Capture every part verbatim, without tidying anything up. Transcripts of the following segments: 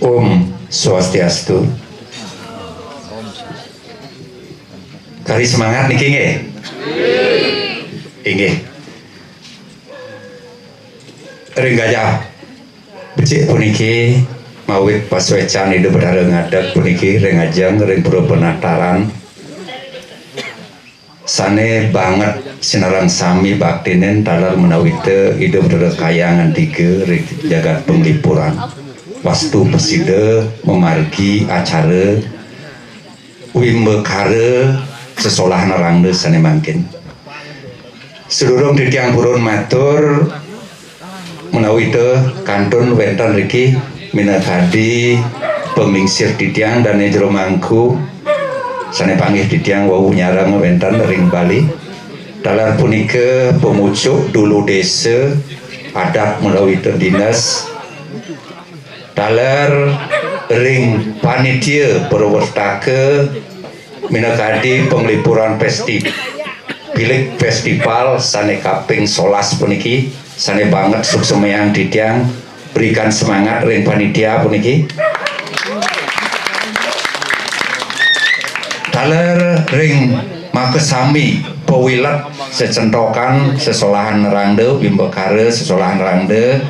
Om Swastiastu. Kari semangat niki nggih? Inggih. Ring gajah becik puniki, mawit pasuecan Ida Betara ngadeg puniki ring ajeng ring Pura Penataran. Sane banget sinareng sami baktinin taler menawita Ida Betara Kahyangan Tiga ring jagat Penglipuran. Wastu prasida mamargi acara wimbakara sesolahan rangda sane mangkin. Sadurung titiang purun matur, menawita kantun wenten riki minakadi panglingsir titiang dane jero mangku sane panggih titiang wau nyareng wenten ring Bali. Taler punika pamucuk dulu desa, adat menawita dinas. Taler ring panitia prawertaka minakadi Penglipuran Festi-, Pilik Festival sane kaping solas puniki, sane banget suksemayang titiang, berikan semangat ring panitia puniki. Taler ring makasami pawilet secentokan sesolahan rangda, wimbakara sesolahan rangda,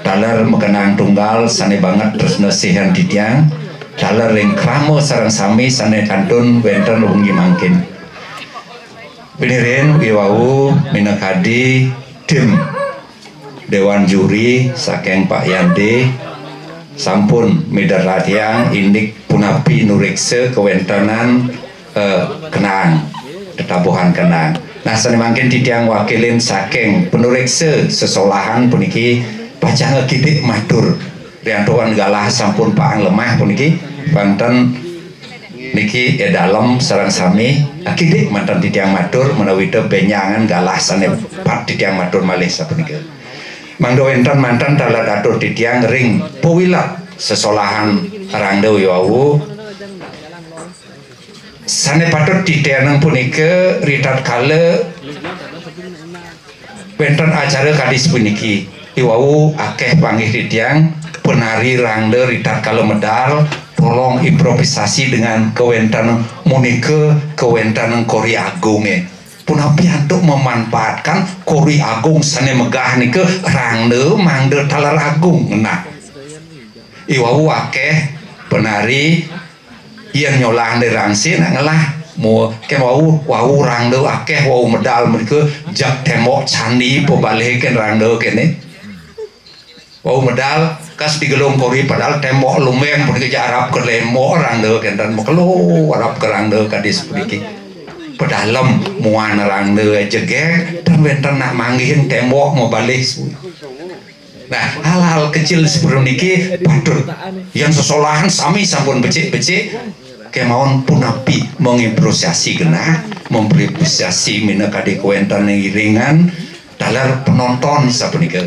taler makenang tunggal sane banget tresna sihan titiang, taler ring krama sareng sami sane kantun wenten wengi mangkin. Pinirin iwau minakadi tim Dewan Juri saking Pak Yande sampun midartayang indik punapi nureksa kawentenan, eh, kenang, tetabuhan kenang. Nah, sane mangkin titiang wakilin saking panureksa sesolahan puniki pacang akidik matur. Riantukan galah sampun paang lemah puniki, banten niki ida dalem sareng sami akidik manten titiang matur menawita benjangan galah sane pat titiang matur malih sapunika. Mangda wenten manten taler atur titiang ring pawilet sesolahan rangda iwau. Sane patut titianang punika ritatkala wenten acara kadi sapuniki. Iwau akeh panggih titiang penari rangda ritatkala medal, tolong improvisasi dengan kawenten munika, kawenten Kori Agunge. Punapi antuk memanfaatkan Kori Agung sane megah nika, rangda mangda taler agung. Nah, iwau akeh penari yen nyolah ring rangsi nak ngelah. Mu-, kemawau, wau rangda akeh, wau medal menika, jak tembok candi pabalih ken rangda kene. Wau medal kas digelung Kori, padahal tembok lumbeng punika jak arap ke tembok rangda kenten, makelo arap ke rangda kadi sapuniki. Pedalem muan rangda jegeg, tan wenten nak manggihin tembok mabalih. Nah, hal-hal kecil seperti niki patut. Yang sesolahan sami sampun becik-becik, kemawon punapi mengimprovisasi genah, memprovisasi minakadi kawenten iringan, taler penonton sapunika.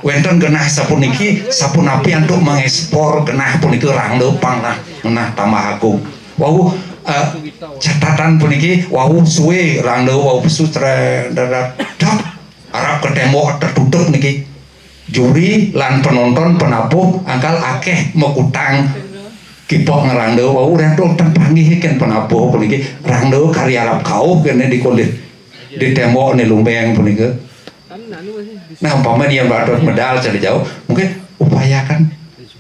Wenten genah sapuniki, sapunapi antuk mengekspor genah punika rangda pang nah, genah tambah agung. Wau, eh, catatan puniki, wau suwe rangda wau pesu tre-, dap, arap ke tembok tertutup niki. Juri lan penonton penabuh angkal akeh makutang kipok ngrangda wau, rangda tan panggih ken penabuh puniki, rangda kari arap kauh kene di kulit, di tembok ne lumbeng punika. Nah, umpama yen patut medal cari jauh, mungkin upayakan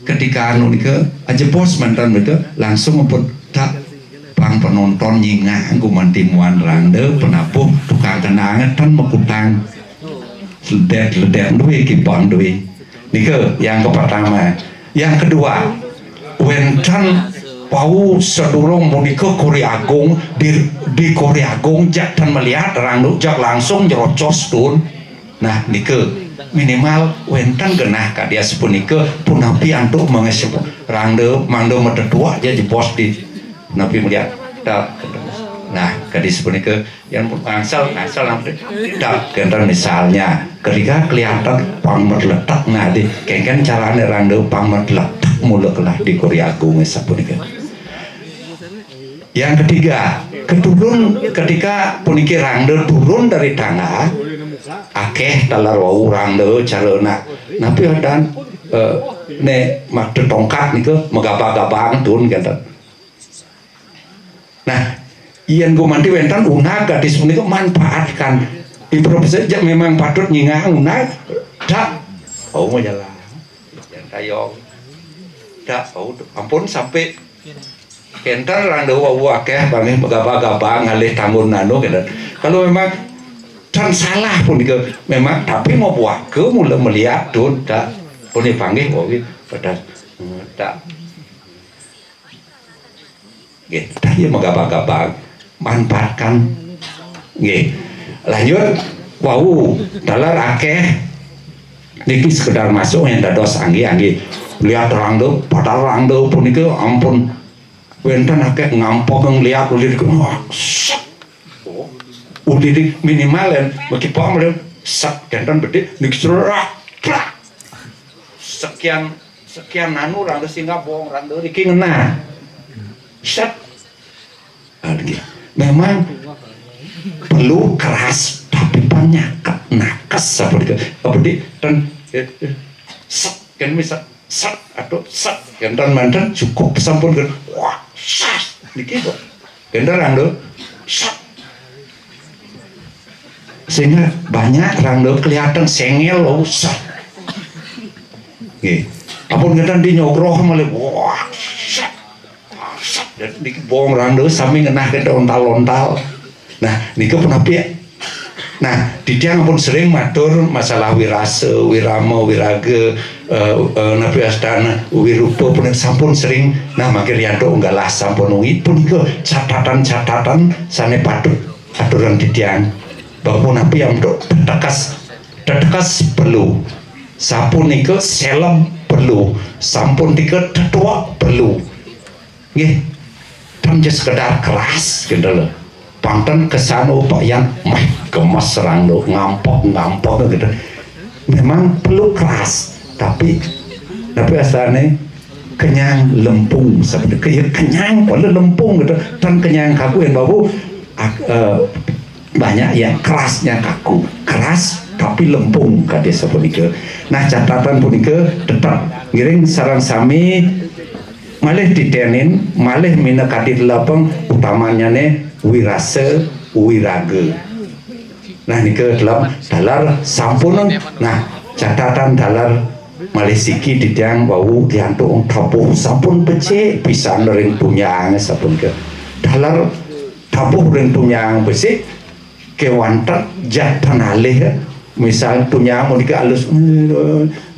ketika anu nika, ajebos manten nika langsung pun tak pang penonton nyingak gumanti muan rangda penabuh tukang kenang tan makutang. Ledet-ledet duwe kipang duwe. Nika yang kepertama. Yang kedua, wenten wau sedurung punika Kori Agung di, di Kori Agung jak tan melihat rangda jak langsung nyerocos tun. Nah, nika minimal wenten genah kadi asapunika punapi antuk mengesi rangda mangda matetuak ja jebos di punapi melihat. Nah, kadi sapunika. Yang angsal, angsal nanti. Tak, kenten misalnya, ketika kelihatan pang matletek nadi, kengken carane rangda pang matletek mula kelah di Kori Agung sapunika. Yang ketiga, keturun ketika puniki rangda turun dari tangga, akeh taler wau rangda cara nak. Napi adan, eh, Nek maksud tongkat nika magabah-gabah tun kenten. Nah, yen gumanti wenten unag gadis punika manfaatkan. Improvisasi ja memang patut nyingak unag. Dak, oh majalah. Yen kayong. Dak, oh ampun sampai kenten rang dewa akeh panggih magabah-gabah ngalih tangun anu kenten. Kalau memang tan salah punika memang tapi mabuaka mula melihat tun dak. Pun panggih wau dak. Nggih, tah ya magabah-gabah manfaatkan. Nggih. Lanjut wau taler akeh niki sekedar masuk yang dados anggih-anggih. Lihat rangda, padahal rangda punika ampun wenten akeh ngampok yang lihat ulidik. Wah, sek. Oh, ulidik minimal yang makipok melihat sek kenten bedik niki serak. Prak. Sekian sekian anu rangda singgah bong rangda niki ngenah. Set. Ah, nggih. Memang perlu keras tapi banyak nakes apa dia apa dia dan eh, eh, set kan misal set atau set kan dan mantan cukup sampun kan wah sas niki kok kan rangda set sehingga banyak rangda kelihatan sengel usah nggih ampun ngeten di nyogroh malah wah set Jadi niki bong rangda sami ngenah kita ontal-ontal. Nah, nika punapi. Nah, titiang ampun sering matur masalah wirasa, wirama, wiraga, eh, eh, napi astana, wirupa punika sampun sering. Nah, mangkin riantuk nggalah sampun wengi punika catatan-catatan sane patut aturan titiang. Bahwa punapi antuk tetekas, tetekas perlu. Sapunika seleb perlu. Sampun nika tetuak perlu. Nggih. Tan ja sekedar keras gitu loh. Panten kesano Pak Yan meh gemes rangda ngampok-ngampok gitu. Memang perlu keras, tapi tapi asalnya kenyang lempung seperti ke ya kenyang pada lempung gitu. Tan kenyang kaku yang baru ak- eh, banyak yang kerasnya kaku, keras tapi lempung kadi sapunika. Nah, catatan punika tetap ngiring sareng sami malih titenin, malih minakadi telebeng utamanyane wirasa wiraga. Nah, nika telem taler sampun nah catatan taler malih siki titiang wau diantuk tabuh sampun becik pisan ring tunjang sapunika. Taler tabuh ring tunjang becik kewanten jatan alih misal tunjang punika alus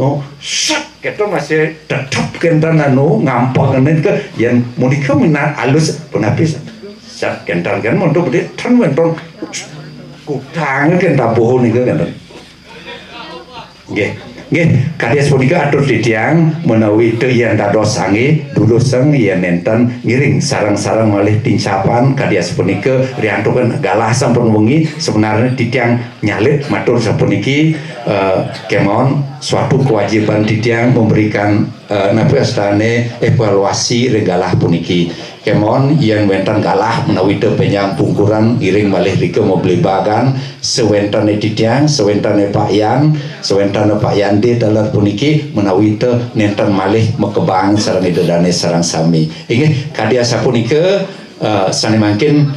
oh, set kita masih tetap kenten anu ngampang ngene ke yen punika minat alus punapi set kenten kan untuk beli ten wenten kutang kan tabuh nika kenten nggih nggih kadi sapunika atur titiang menawi itu yen dados sanggih duluseng yen nenten ngiring sareng-sareng malih tincapan kadi sapunika riantukan galah sampun wengi sebenarnya titiang nyalit matur sapuniki eh, kemawon suatu kewajiban titiang memberikan eh, napi astane evaluasi ring galah puniki. Kemawon yen wenten galah menawi te benjang pungkuran iring malih rika mablebagan sewentene titiang, sewentene Pak Yan, sewentene Pak Yandi dalar puniki menawi te nenten malih makebang sareng Ida Dane sareng sami. Inggih kadi asapunika eh, sane mangkin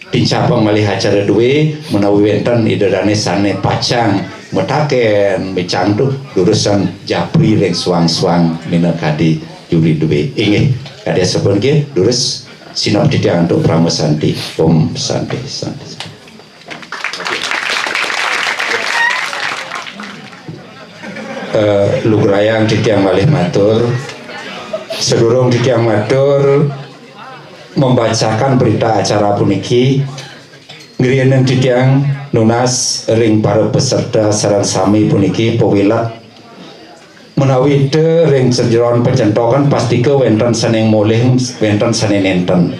pincapang malih acara duwe menawi wenten Ida Dane sane pacang metaken mecang tu durusan japri ring suang-suang minakadi juri duwe. Inggih, kadi sampun nggih durus sinop titiang antuk Parama Santi. Om Santi Santi. Eh, lugrayang titiang malih matur. Sedurung titiang matur membacakan berita acara puniki, ngriyinin titiang nunas ring para peserta sareng sami puniki pawilet menawi ida ring sajeroan pacentokan pastika wenten sane molih, wenten sane nenten.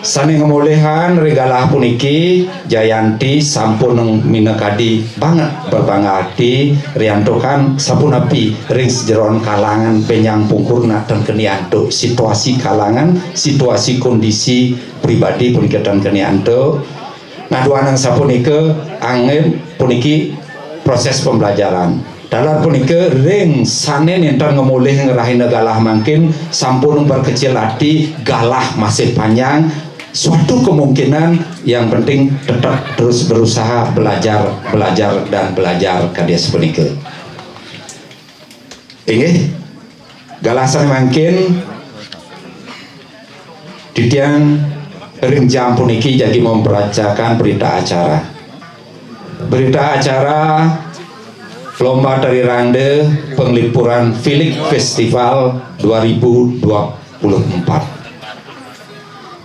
Sane ngemolihang ring galah puniki Jayanti sampun minakadi banget berbangga ati riantukan sapunapi ring sajeroan kalangan benjang pungkur nak ten keni antuk situasi kalangan, situasi kondisi pribadi punika ten keni antuk. Nah, duaning sapunika anggem puniki proses pembelajaran. Taler punika ring sane nenten ngemulih ngrahina galah mangkin sampun berkecil hati, galah masih panjang, suatu kemungkinan yang penting tetap terus berusaha belajar, belajar, dan belajar kadi asapunika. Inggih, galah sane mangkin titiang ring jam puniki jagi membacakan berita acara. Berita acara Lomba Tari Rangda Penglipuran Filik Festival dua ribu dua puluh empat.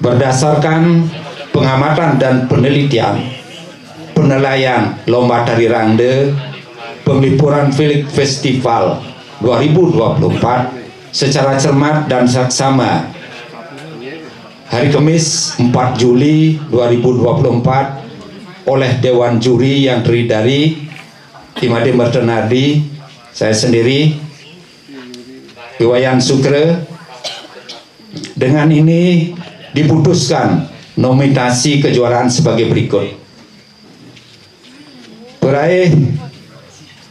Berdasarkan pengamatan dan penelitian, penilaian Lomba Tari Rangda Penglipuran Filik Festival dua ribu dua puluh empat secara cermat dan saksama hari Kamis empat Juli dua ribu dua puluh empat oleh Dewan Juri yang terdiri dari Imade Mertenardi, saya sendiri, Iwayan Sukra. Dengan ini diputuskan nominasi kejuaraan sebagai berikut. Peraih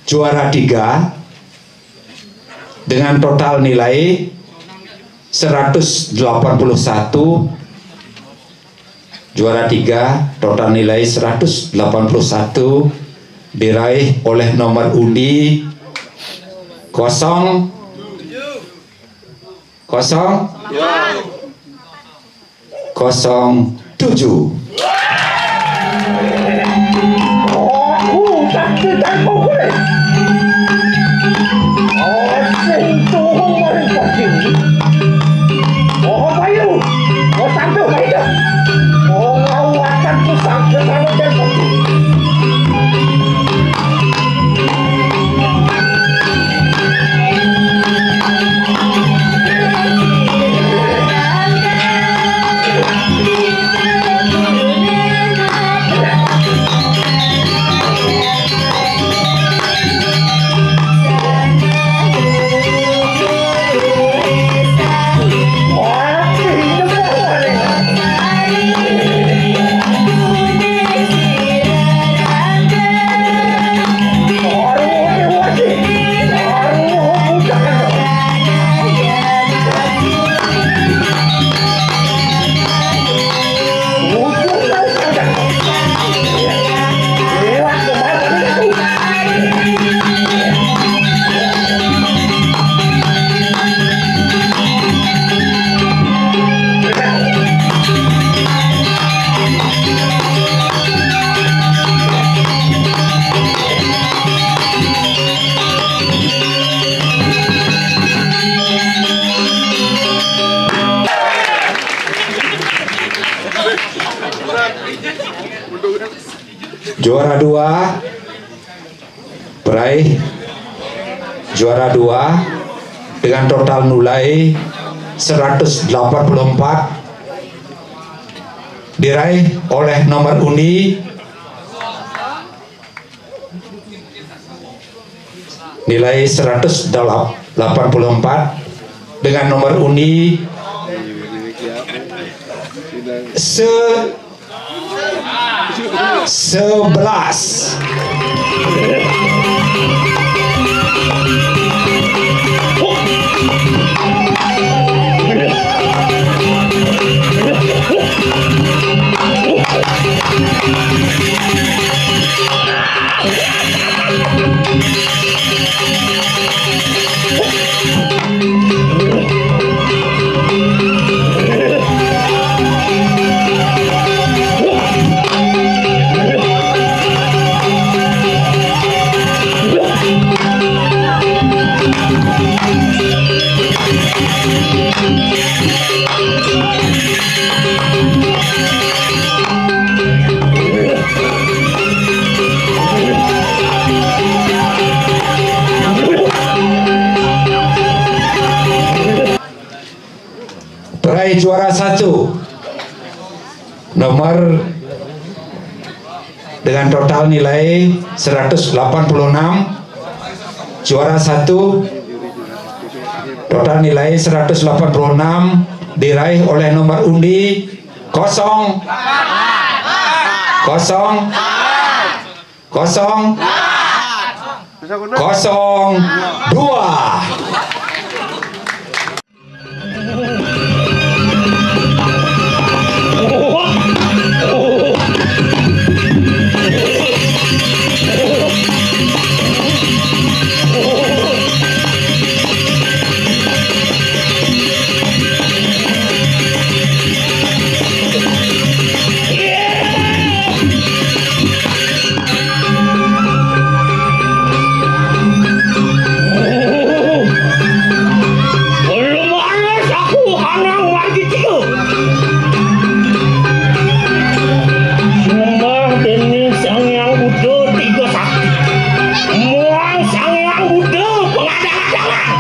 juara tiga dengan total nilai seratus delapan puluh satu, juara tiga total nilai seratus delapan puluh satu diraih oleh nomor undi kosong, kosong, kosong tujuh. Juara dua, peraih juara dua dengan total nilai seratus delapan puluh empat diraih oleh nomor undi nilai seratus delapan puluh empat dengan nomor undi se-, sebelas. Peraih juara satu nomor dengan total nilai seratus delapan puluh enam, juara satu total nilai seratus delapan puluh enam diraih oleh nomor undi kosong, kosong, kosong, Kosong dua. Belum anes aku hanang margi tiga. Sembah dening Sang Hyang Buddha tiga sakti. Muang Sang Hyang Buddha pengadang-adangan.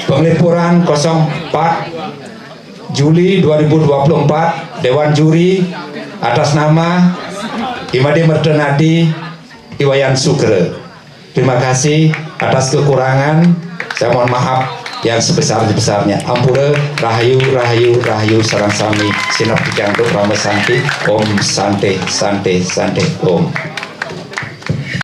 Penglipuran kosong empat Juli dua ribu dua puluh empat, Dewan Juri atas nama Imade Mertenati, Iwayan Sukre. Terima kasih atas kekurangan. Saya mohon maaf yang sebesar-besarnya. Ampura, rahayu, rahayu, rahayu, sareng sami, sinep titiang Rama Santi, Om Santi, Santi, Santi, Om.